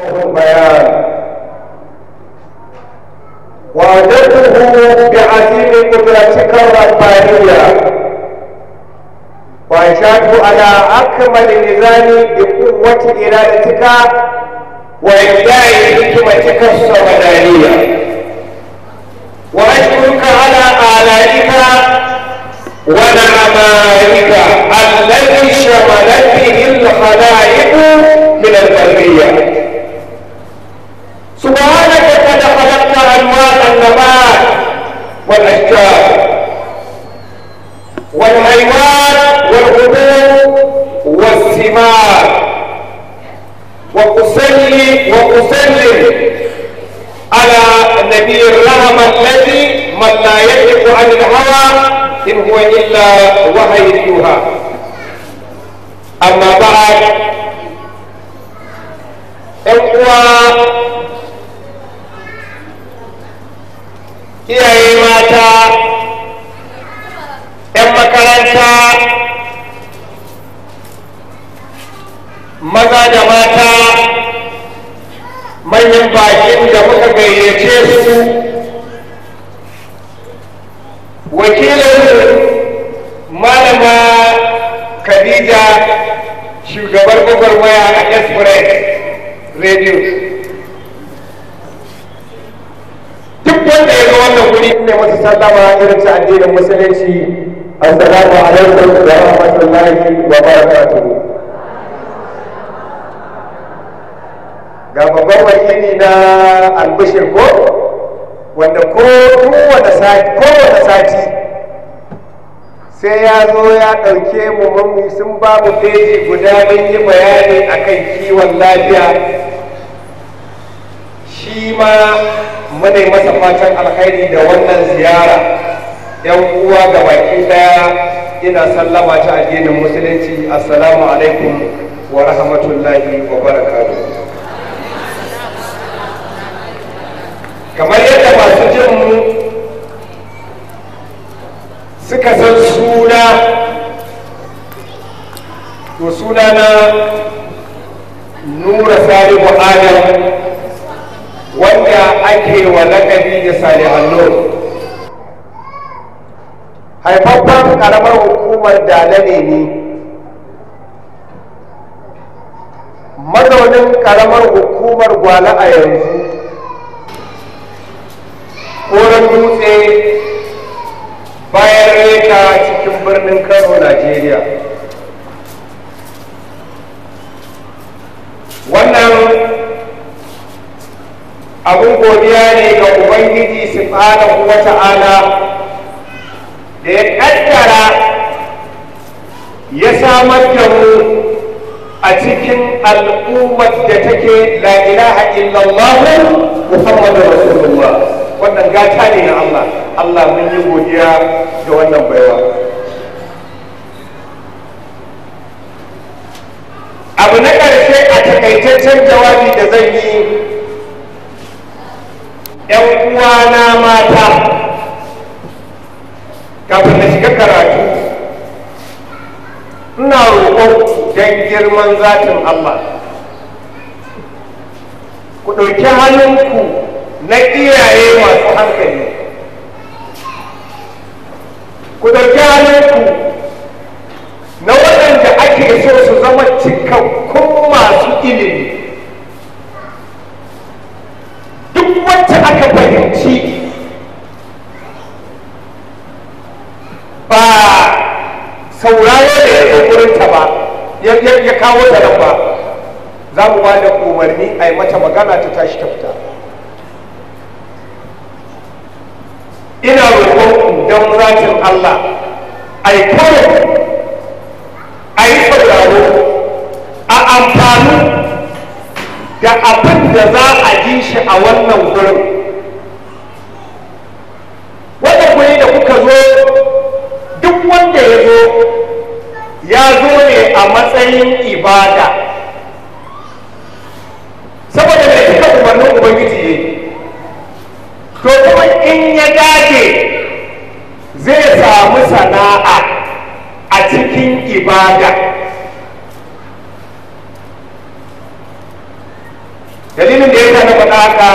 البيان وأجبته بعزيم قدرتك الربانية وأنشأته على أكمل النظام بقوة إرادتك وإبداع حكمتك الصمدانية. وأشكرك على آلائك ونعمائك التي شملت به الخلائق من البرية. سبحانك قد خلقت أنواع النبات والأشجار والحيوان والحبوب والثمار. وأصلي وأسلم على نبي الرحمة الذي من لا ينطق عن الهوى إن هو إلا وحي يوحى. أما بعد، ‘yan uwa, iyaye mata, ‘yan makaranta maza da mata, manyan bakin da muka gayyace su, wakilin Malama Khadija, shugabar gwagwarmaya a Express Radio, duk wanda ya zo wannan guri ne masa sallama irin ta addinin Musulunci: assalamu alaikum wa rahmatullahi wa barakatuhu. Ga babban wakili na Albishir ko wanda ko kowane sati sai ya zo ya ɗauke mu mun sun ba mu feji guda mun yi bayani akan kiwon lafiya, shi ma muna yi masa fatan alkhairi da wannan ziyara. Yan uwa ga baki daya, ina sallama ta addinin Musulunci: assalamu alaikum wa rahmatullahi wa barakatuh. Kamar yadda masu jin mu suka san suna, to suna na Nura Salihu Adam, wanda ake wa lakabi da Salihan Nur, haifaffen karamar hukumar Dala ne, ni mazaunin karamar hukumar Gwale a yanzu, Koren Dutse, bayan Reka, cikin birnin Kano, Najeriya. Wannan abin godiya ne ga Ubangiji Subhanahu wa Ta'ala da ya kaddara ya samar da mu a cikin al'ummar da take la ilaha illallah Muhammadu Rasulullah. Wannan gata ne na Allah. Allah, mun yi godiya da wannan baiwa. Abu na ƙarshe a takaitaccen jawabi da zan yi, ‘yan uwana mata, kafin na shiga karatu, ina roƙon don girman zatin Allah ku ɗauki hannunku na iyaye masu hankali, ku ɗauki hannunku na waɗanda ake so su zama cikakkun masu ilimi. Duk wacce aka fahimci ba sauraro da ya zo gurinta ba ya kawo ta nan ba, za mu ba da umarni a yi mata magana ta tashi ta fita. Ina roƙon don zatin Allah a yi kawai a yi sauraro, a amfani da abin da za a ji shi a wannan gurin. Wannan guri da kuka zo, duk wanda ya zo, ya zo ne a matsayin ibada, saboda mai cika umarnin Ubangiji ne. To kuma in ya dage zai samu sana'a a cikin ibada. Dalilin da ya sa na faɗa haka,